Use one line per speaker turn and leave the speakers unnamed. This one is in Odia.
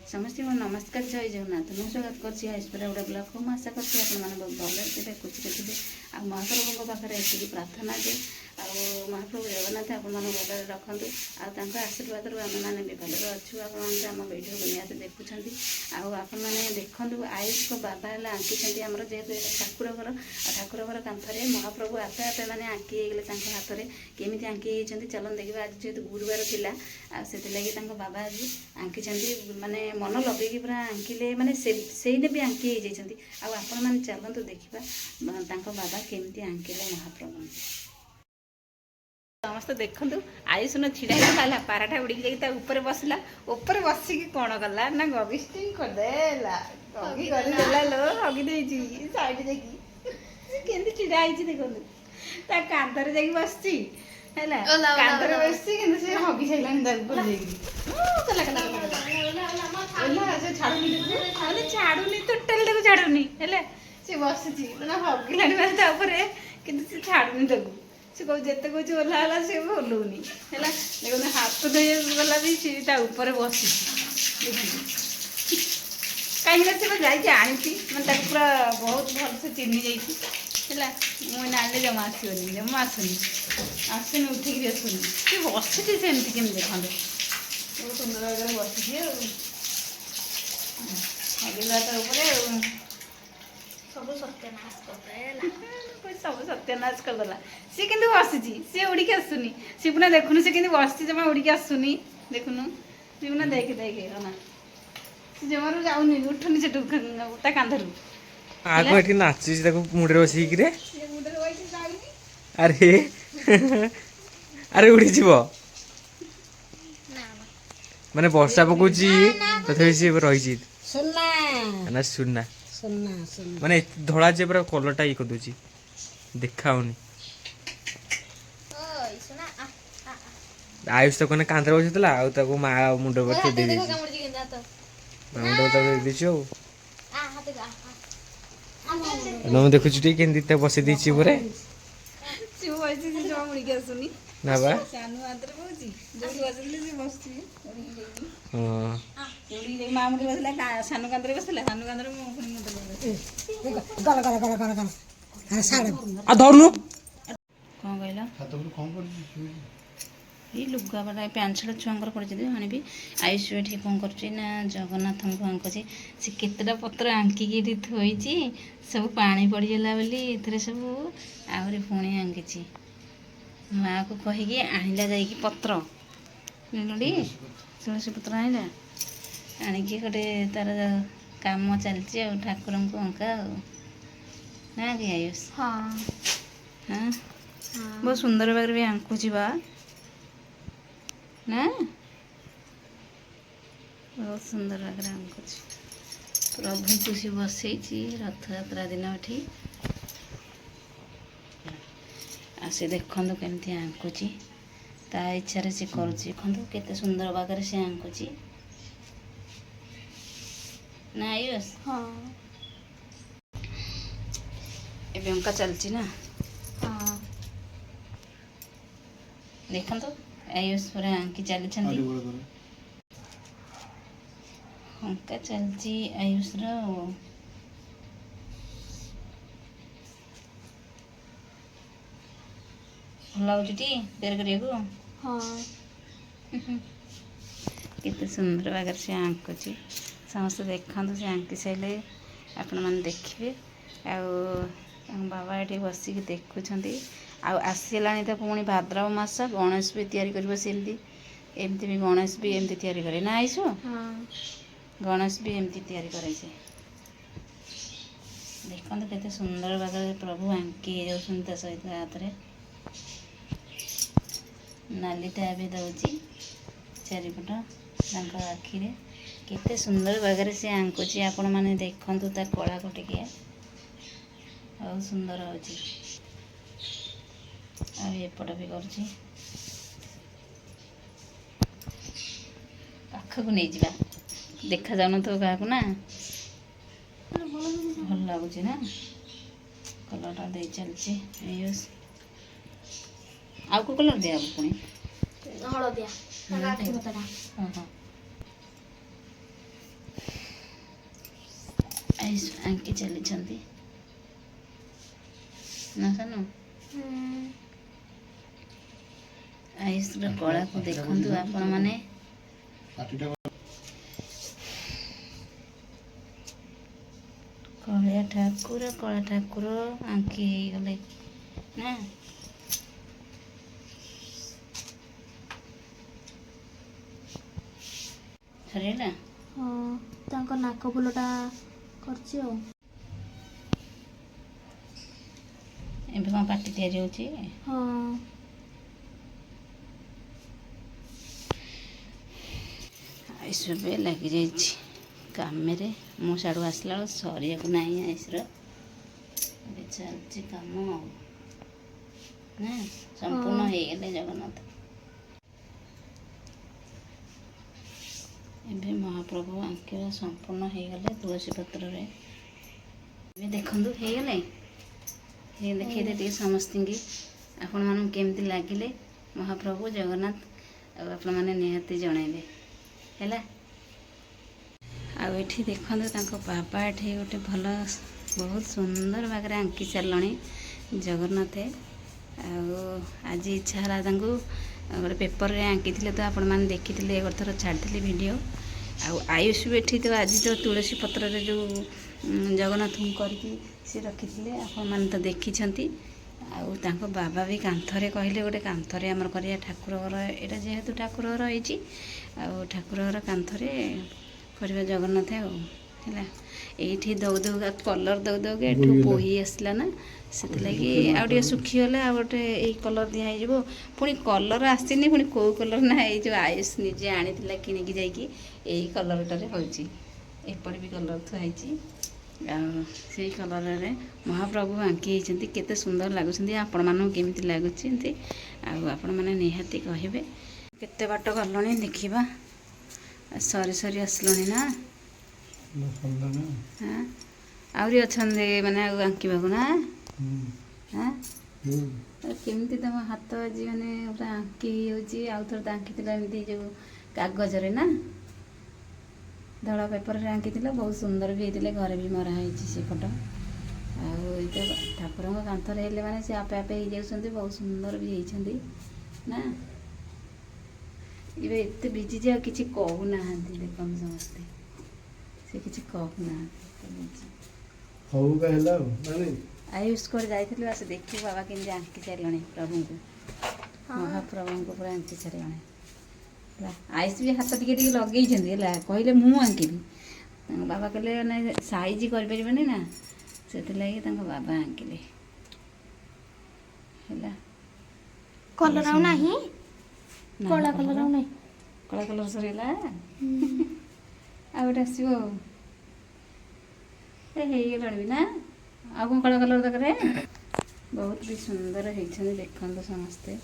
ସମସ୍ତଙ୍କୁ ନମସ୍କାର, ଜୟ ଜଗନ୍ନାଥ। ମୁଁ ସ୍ୱାଗତ କରୁଛି ଐଶ୍ୱର୍ଯ୍ୟା ଗୋଟେ ବ୍ଲଗ୍କୁ। ମୁଁ ଆଶା କରୁଛି ଆପଣମାନେ ବହୁତ ଭଲରେ ଥିବେ, ଖୁସିରେ ଥିବେ। ଆଉ ମହାପ୍ରଭୁଙ୍କ ପାଖରେ ଏତିକି ପ୍ରାର୍ଥନା ଯେ ଆଉ ମହାପ୍ରଭୁ ଜଗନ୍ନାଥ ଆପଣମାନଙ୍କୁ ଭଲରେ ରଖନ୍ତୁ ଆଉ ତାଙ୍କ ଆଶୀର୍ବାଦରୁ ଆମେମାନେ ବି ଭଲରେ ଅଛୁ। ଆପଣମାନେ ତ ଆମ ଭିଡ଼ିଓକୁ ନିହାତି ଦେଖୁଛନ୍ତି। ଆଉ ଆପଣମାନେ ଦେଖନ୍ତୁ, ଆୟୁଷଙ୍କ ବାବା ହେଲା ଆଙ୍କିଛନ୍ତି ଆମର, ଯେହେତୁ ଏଇଟା ଠାକୁର ଘର, ଆଉ ଠାକୁର ଘର କାନ୍ଥରେ ମହାପ୍ରଭୁ ଆପେ ଆପେ ମାନେ ଆଙ୍କି ହେଇଗଲେ। ତାଙ୍କ ହାତରେ କେମିତି ଆଙ୍କି ହେଇଛନ୍ତି, ଚାଲନ୍ତୁ ଦେଖିବା। ଆଜି ଯେହେତୁ ଗୁରୁବାର ଥିଲା, ଆଉ ସେଥିଲାଗି ତାଙ୍କ ବାବା ଆଜି ଆଙ୍କିଛନ୍ତି। ମାନେ ମନ ଲଗେଇକି ପୁରା ଆଙ୍କିଲେ, ମାନେ ସେ ସେଇଟା ବି ଆଙ୍କି ହେଇଯାଇଛନ୍ତି। ଆଉ ଆପଣମାନେ ଚାଲନ୍ତୁ ଦେଖିବା ତାଙ୍କ ବାବା କେମିତି ଆଙ୍କିଲେ ମହାପ୍ରଭୁ। ସମସ୍ତେ ଦେଖନ୍ତୁ, ଆୟୁଷ ନ ଛିଡ଼ା ହେଇଗଲା ହେଲା, ପାରାଟା ଉଡ଼ିକି ଯାଇକି ତା ଉପରେ ବସିଲା। ଉପରେ ବସିକି କ'ଣ କଲା ନା ଗଗିଷ୍ଟିଂ କରିଦେଲା, ଗଗି କରିଦେଲା ଲୋ, ହଗି ଦେଇଛି ସାଇଡ୍ ଯାଇକି। ସେ କେମିତି ଛିଡ଼ା ହେଇଛି ଦେଖନ୍ତୁ, ତା କାନ୍ଧରେ ଯାଇକି ବସିଛି ହେଲା।
ଓଲା, ଓଲା,
କାନ୍ଧରେ
ଓଲା।
ବସିଛି କିନ୍ତୁ ସେ ହଗି ସାରିଲାଣି ତା ଉପରେ ଯାଇକି। କଲା କଲା କଲା କଲା, ଓଲା। ସେ ଛାଡୁନି ତାକୁ, ମାନେ ଛାଡୁନି, ଟୋଟାଲି ତାକୁ ଛାଡୁନି ହେଲା। ସେ ବସିଛି, ମାନେ ହଗିଲାଣି ମାନେ ତା ଉପରେ, କିନ୍ତୁ ସେ ଛାଡୁନି ତାକୁ। ସେ କହୁଛି, ଯେତେ କହୁଛି ଓହ୍ଲା ହେଲା, ସେ ବି ଓହ୍ଲଉନି ହେଲା। ଦେଖନ୍ତୁ, ହାତ ଧୋଇବାକୁ ଗଲା ବି ସେ ତା ଉପରେ ବସିଛି ଦେଖନ୍ତୁ। କାହିଁକିନା ସେ ବା ଯାଇକି ଆଣିଛି, ମାନେ ତାକୁ ପୁରା ବହୁତ ଭଲସେ ଚିହ୍ନି ଯାଇଛି ହେଲା। ମୁଁ ଏଇନା ଆଣିଲେ ଜମା ଆସିବନି, ଜମା ଆସୁନି, ଆସୁନି, ଉଠିକି ବି ଆସୁନି। ସେ ବସିଛି ସେମିତି କେମିତି ଦେଖନ୍ତୁ, ବହୁତ ସୁନ୍ଦର ଭାବରେ ବସିଛି। ଆଉ ହଗିଲା ତା ଉପରେ ଆଉ
ସବୁ ସତ୍ୟନାଶ କରିଦେଲା।
ସବୁ ସତ୍ୟନାଶ କରିଦେଲା। ସିଏ କିନ୍ତୁ ବସିଛି, ସିଏ ଉଡ଼ିକି ଆସୁନି। ସିଏ ପୁରା ଦେଖୁନୁ, ସେ କେମିତି ବସିଛି, ଜମା ଉଡ଼ିକି ଆସୁନି। ଦେଖୁନୁ, ସିଏ ପୁରା ଦେଖେ ଦେଖେ ନା, ସେ ଜମାରୁ ଯାଉନି, ଉଠୁନି ସେଠୁ ତା କାନ୍ଧରୁ।
ଆଗ ଏଠି ନାଚୁଛି ତାକୁ ମୁଣ୍ଡରେ ବସିକି ରେ।
ସେ ମୁଣ୍ଡରେ ବସିଛି, ଯାଉନି।
ଆରେ ଆରେ, ଉଡ଼ିଯିବ।
ନା ନା।
ମାନେ ବର୍ଷା ପକଉଛି, ତଥାପି ସିଏ ରହିଛି।
ସୁନା।
ନା, ସୁନା।
ସୁନା ସୁନା।
ମାନେ ଏତେ ଧଳା ଯେ ପୁରା କଲରଟା ଇଏ କରିଦଉଛି, ଦେଖା ହଉନି।
ଓଇ ସୁନା, ଆ ଆ।
ଆୟୁଷ ତାକୁ ମାନେ କାନ୍ଧରେ ବସିଥିଲା ଆଉ ତାକୁ ମା ମୁଣ୍ଡ ଉପରେ
ହାତ
ଦେଇ
ଦେଖ,
ଦେଇଛି।
କାମୁଡିଛି କେମିତି ହାତ।
ମା ମୁଣ୍ଡ ଉପରେ ତାକୁ ଦେଇ ଦେଇଛି। ଆଉ
ଆ ହାତ ଆ ଆ।
ମୁଁ ଦେଖୁଛି ଟିକେ କେମିତି ତାକୁ ବସେଇ ଦେଇଛି ଉପରେ।
ସିଏ ବସିଛି, ସେ ଜମା ଉଡ଼ିକି ଆସୁନି।
ନା ବା।
ସାନୁ ହାତରେ ବସିଛି, ଯୋଉଠି ବସିଥିଲେ ସେ ବସିଛି ଉଡ଼ିକି ଯାଇକି। ଉଡ଼ିକି ଯାଇକି ମା ମୁଣ୍ଡରେ ବସିଲା, ସାନୁ କାନ୍ଧରେ ବସିଲା, ସାନୁ କାନ୍ଧରେ ମୁଁ ପୁଣି ମୁଣ୍ଡରେ ବସିଲା।
ଗଲା ଗଲା ଗଲା ଗଲା ଗଲା, ଆରେ ସାଡ଼େ।
ଆଉ ଧରୁନୁ।
କ'ଣ କହିଲ?
ଛାତ ଉପରେ କ'ଣ କରୁଛି?
ଏଇ ଲୁଗାପଟା, ପ୍ୟାଣ୍ଟ ସାର୍ଟ ଛୁଆଙ୍କର ପଡ଼ିଛନ୍ତି, ଆଣିବି। ଆୟୁଷ ଏଠି କ'ଣ କରୁଛି ନା ଜଗନ୍ନାଥଙ୍କୁ ଆଙ୍କୁଛି। ସେ କେତେଟା ପତ୍ର ଆଙ୍କିକି ଏଠି ଥୋଇଛି, ସବୁ ପାଣି ପଡ଼ିଗଲା ବୋଲି ଏଥିରେ ସବୁ ଆହୁରି ପୁଣି ଆଙ୍କିଛି। ମାଆକୁ କହିକି ଆଣିଲା ଯାଇକି ପତ୍ର ନେଲୁଟି, ତୁଳସୀ ପତ୍ର ଆଣିଲା। ଆଣିକି ଗୋଟେ ତାର କାମ ଚାଲିଛି ଆଉ ଠାକୁରଙ୍କୁ ଅଙ୍କା ଆଉ, ନା କି ଆୟୁଷ?
ହଁ।
ହଁ, ବହୁତ ସୁନ୍ଦର ଭାବରେ ବି ଆଙ୍କୁଛି ବା, ନା? ବହୁତ ସୁନ୍ଦର ଭାବରେ ଆଙ୍କୁଛି। ପ୍ରଭୁଙ୍କୁ ସେ ବସେଇଛି ରଥଯାତ୍ରା ଦିନ ଏଠି। ଆଉ ସେ ଦେଖନ୍ତୁ କେମିତି ଆଙ୍କୁଛି, ତା ଇଚ୍ଛାରେ ସେ କରୁଛି। ଦେଖନ୍ତୁ କେତେ ସୁନ୍ଦର ଭାବରେ ସେ ଆଙ୍କୁଛି, ନା ଆୟୁଷ?
ହଁ।
ଏବେ ଅଙ୍କା ଚାଲିଛି ନା?
ହଁ।
ଦେଖନ୍ତୁ, ଆୟୁଷ ପୁରା ଆଙ୍କି ଚାଲିଛନ୍ତି।
ଆଉ ଟିକେ ବଡ଼ କର।
ଅଙ୍କା ଚାଲିଛି ଆୟୁଷର ଆଉ। ଭଲ ଲାଗୁଛି ଟି ତିଆରି କରିବାକୁ?
ହଁ।
କେତେ ସୁନ୍ଦର ଭାବରେ ସେ ଆଙ୍କୁଛି, ସମସ୍ତେ ଦେଖନ୍ତୁ। ସେ ଆଙ୍କି ସାରିଲେ ଆପଣମାନେ ଦେଖିବେ। ଆଉ ତାଙ୍କ ବାବା ଏଠି ବସିକି ଦେଖୁଛନ୍ତି। ଆଉ ଆସିଲାଣି ତ ପୁଣି ଭାଦ୍ରବ ମାସ, ଗଣେଶ ବି ତିଆରି କରିବ ସେମିତି। ଏମିତି ବି ଗଣେଶ ବି ଏମିତି ତିଆରି କରେ ନା ଆଇସୁ?
ହଁ।
ଗଣେଶ ବି ଏମିତି ତିଆରି କରେ ସେ। ଦେଖନ୍ତୁ କେତେ ସୁନ୍ଦର ଭାବରେ ପ୍ରଭୁ ଆଙ୍କି ହେଇଯାଉଛନ୍ତି ତା ସହିତ। ହାତରେ ନାଲିଟା ବି ଦେଉଛି ଚାରିପଟ ତାଙ୍କ ଆଖିରେ। କେତେ ସୁନ୍ଦର ଭାବରେ ସେ ଆଙ୍କୁଛି, ଆପଣମାନେ ଦେଖନ୍ତୁ ତା କଳାକୁ ଟିକେ। ବହୁତ ସୁନ୍ଦର ହେଉଛି। ଆଉ ଏପଟ ବି କରୁଛି। ପାଖକୁ ନେଇଯିବା, ଦେଖାଯାଉନଥିବ କାହାକୁ ନା? ଭଲ ଲାଗୁଛି ନା? କଲର୍ଟା ଦେଇ ଚାଲିଛି ଆୟୁଷ। ଆଉ କେଉଁ କଲର୍ ଦିଆହବ ପୁଣି?
ହଳଦିଆ ତାଙ୍କ ଆଖି ପତାଟା।
ହଁ ହଁ। ଆୟୁଷ ଆଙ୍କି ଚାଲିଛନ୍ତି ନା ସାନୁ? ଆୟୁଷର କଳାକୁ ଦେଖନ୍ତୁ ଆପଣମାନେ। କଳିଆ ଠାକୁର, କଳା ଠାକୁର ଆଙ୍କି ହେଇଗଲେ ନା? ସରିଗଲା।
ହଁ, ତାଙ୍କ ନାକ ଫୁଲଟା କରିଛି ଆଉ।
ଏବେ କ'ଣ ପାଟି ତିଆରି ହେଉଛି?
ହଁ।
ଆୟୁଷ ଏବେ ଲାଗିଯାଇଛି କାମରେ। ମୁଁ ସିଆଡ଼ୁ ଆସିଲା ବେଳକୁ ସରିବାକୁ ନାହିଁ ଆୟୁଷର। ଏବେ ଚାଲିଛି କାମ ଆଉ ନା ସମ୍ପୂର୍ଣ୍ଣ ହେଇଗଲେ ଜଗନ୍ନାଥ। ଏବେ ମହାପ୍ରଭୁ ଆଙ୍କିବା ସମ୍ପୂର୍ଣ୍ଣ ହେଇଗଲେ ତୁଳସୀ ପତ୍ରରେ। ଏବେ ଦେଖନ୍ତୁ, ହେଇଗଲେ। ଦେଖେଇଦେ ଟିକେ ସମସ୍ତଙ୍କୁ। ଆପଣମାନଙ୍କୁ କେମିତି ଲାଗିଲେ ମହାପ୍ରଭୁ ଜଗନ୍ନାଥ, ଆଉ ଆପଣମାନେ ନିହାତି ଜଣାଇବେ, ହେଲା? ଆଉ ଏଠି ଦେଖନ୍ତୁ, ତାଙ୍କ ବାବା ଏଠି ଗୋଟେ ଭଲ, ବହୁତ ସୁନ୍ଦର ଭାବରେ ଆଙ୍କି ସାରିଲଣି ଜଗନ୍ନାଥ। ଆଉ ଆଜି ଇଚ୍ଛା ହେଲା ତାଙ୍କୁ ଗୋଟେ ପେପରରେ ଆଙ୍କିଥିଲେ ତ ଆପଣମାନେ ଦେଖିଥିଲେ, ଗୋଟେ ଥର ଛାଡ଼ିଥିଲି ଭିଡ଼ିଓ। ଆଉ ଆୟୁଷ ବି ଏଠି ତ ଆଜି ତ ତୁଳସୀ ପତ୍ରରେ ଯେଉଁ ଜଗନ୍ନାଥଙ୍କୁ କରିକି ସେ ରଖିଥିଲେ, ଆପଣମାନେ ତ ଦେଖିଛନ୍ତି। ଆଉ ତାଙ୍କ ବାବା ବି କାନ୍ଥରେ କହିଲେ, ଗୋଟେ କାନ୍ଥରେ ଆମର କରିବା ଠାକୁର ଘର। ଏଇଟା ଯେହେତୁ ଠାକୁର ଘର ହେଇଛି, ଆଉ ଠାକୁର ଘର କାନ୍ଥରେ କରିବା ଜଗନ୍ନାଥ ଆଉ ହେଲା। ଏଇଠି ଦଉ ଦଉକା, କଲର୍ ଦଉ ଦଉକା ଏଠୁ ବୋହି ଆସିଲା ନା, ସେଥିଲାଗି ଆଉ ଟିକେ ଶୁଖିଗଲେ ଆଉ ଗୋଟେ ଏଇ କଲର୍ ଦିଆ ହେଇଯିବ। ପୁଣି କଲର୍ ଆସିନି, ପୁଣି କେଉଁ କଲର୍ ନା ଏଇ ଯେଉଁ ଆୟୁଷ ନିଜେ ଆଣିଥିଲା କିଣିକି ଯାଇକି, ଏଇ କଲର୍ଟାରେ ହେଉଛି। ଏପଟେ ବି କଲର୍ ଥୁଆ ହେଇଛି। ଆଉ ସେଇ କଲର୍ରେ ମହାପ୍ରଭୁ ଆଙ୍କି ହେଇଛନ୍ତି। କେତେ ସୁନ୍ଦର ଲାଗୁଛନ୍ତି! ଆପଣମାନଙ୍କୁ କେମିତି ଲାଗୁଛନ୍ତି, ଆଉ ଆପଣମାନେ ନିହାତି କହିବେ। କେତେ ବାଟ ଗଲଣି ଦେଖିବା। ସରି ସରି ଆସିଲଣି ନା? ହଁ, ଆହୁରି ଅଛନ୍ତି ମାନେ ଆଉ ଆଙ୍କିବାକୁ ନା? ହଁ, ଆଉ କେମିତି ତମ ହାତ ଆଜି ମାନେ ପୁରା ଆଙ୍କି ହେଇଯାଉଛି? ଆଉ ଥରେ ତ ଆଙ୍କିଥିଲ ଏମିତି ଯେଉଁ କାଗଜରେ ନା, ଧଳା ପେପରରେ ଆଙ୍କିଥିଲ, ବହୁତ ସୁନ୍ଦର ବି ହେଇଥିଲେ। ଘରେ ବି ମରା ହେଇଛି ସେ ଫଟୋ। ଆଉ ଏଇଟା ଠାକୁରଙ୍କ କାନ୍ଥରେ ହେଲେ ମାନେ ସେ ଆପେ ଆପେ ହେଇଯାଉଛନ୍ତି। ବହୁତ ସୁନ୍ଦର ବି ହେଇଛନ୍ତି ନା? ଏବେ ଏତେ ବିଜି ଯେ ଆଉ କିଛି କହୁନାହାନ୍ତି। ଦେଖନ୍ତୁ ସମସ୍ତେ, ସେ କିଛି କହୁନାହାନ୍ତି, ଏତେ ବିଜି।
ହଉ ହେଲା ଆଉ ନାଇଁ।
ଆୟୁଷ କୁଆଡ଼େ ଯାଇଥିଲୁ? ଆସ ଦେଖିବୁ, ବାବା କେମିତି ଆଙ୍କି ସାରିଲଣି ପ୍ରଭୁଙ୍କୁ। ମହାପ୍ରଭୁଙ୍କୁ ପୁରା ଆଙ୍କି ସାରିଲଣି, ହେଲା? ଆୟୁଷ ବି ହାତ ଟିକେ ଟିକେ ଲଗେଇଛନ୍ତି, ହେଲା? କହିଲେ ମୁଁ ଆଙ୍କିବି। ତାଙ୍କ ବାବା କହିଲେ ନାଇଁ, ସାଇଜ କରିପାରିବେନି ନା, ସେଥିଲାଗି ତାଙ୍କ ବାବା ଆଙ୍କିଲେ, ହେଲା?
କଲର୍ ଆଉ ନାହିଁ।
ନା,
କଳା କଲର୍ ଆଉ ନାହିଁ।
କଳା କଲର୍ ସରିଗଲା, ଆଉ ଗୋଟେ ଆସିବ। ଆଉ ଏ ହେଇଗଲାଣି ବି ନା, ଆଉ କ'ଣ କଳା କଲର୍ ଦରକାର? ବହୁତ ବି ସୁନ୍ଦର ହେଇଛନ୍ତି, ଦେଖନ୍ତୁ ସମସ୍ତେ।